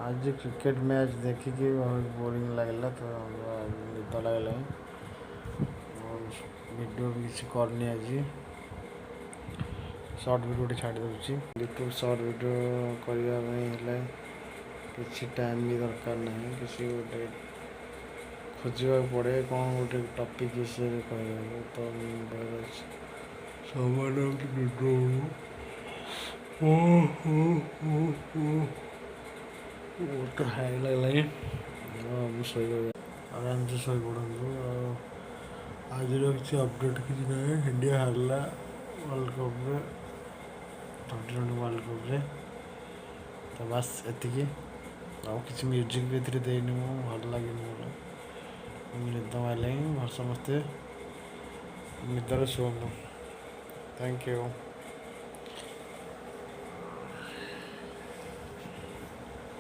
ଆଜି cricket match ଦେଖିକି ବହୁତ ବୋରିଂ ଲାଗିଲା, ତ ନିଦ ଲାଗିଲାଣି। ଭିଡ଼ିଓ ବି କିଛି କରିନି ଆଜି। ସର୍ଟ ଭିଡ଼ିଓ ଗୋଟେ ଛାଡ଼ି ଦେଉଛି। ୟୁଟ୍ୟୁବ୍ ସର୍ଟ ଭିଡ଼ିଓ କରିବା ପାଇଁ ହେଲେ କିଛି ଟାଇମ୍ ବି ଦରକାର ନାହିଁ। କିଛି ଗୋଟେ ଖୋଜିବାକୁ ପଡ଼େ, କ'ଣ ଗୋଟେ ଟପିକ୍ ବିଷୟରେ କହିବାକୁ। ତ ମୁଁ ସମୟ ଲାଗୁଛି ନିଦ। ବହୁତ ହାଇ ଲାଗିଲାଣି, ମୁଁ ଶୋଇବାକୁ, ଆରାମସେ ଶୋଇପଡ଼ନ୍ତୁ। ଆଉ ଆଜିର କିଛି ଅପଡ଼େଟ୍ କିଛି ନାହିଁ। ଇଣ୍ଡିଆ ହାରିଲା ୱାର୍ଲଡ଼ କପ୍ରେ, 2020 ୱାର୍ଲଡ଼ କପ୍ରେ। ତ ବାସ୍ ଏତିକି। ଆଉ କିଛି ମ୍ୟୁଜିକ୍ ବି ଏଥିରେ ଦେଇନି ମୁଁ, ଭଲ ଲାଗେନି ମୋର। ନିଦ ମାଇଲାଣି। ସମସ୍ତେ ନିଦରେ ଶୁଅନ୍ତୁ। Thank you.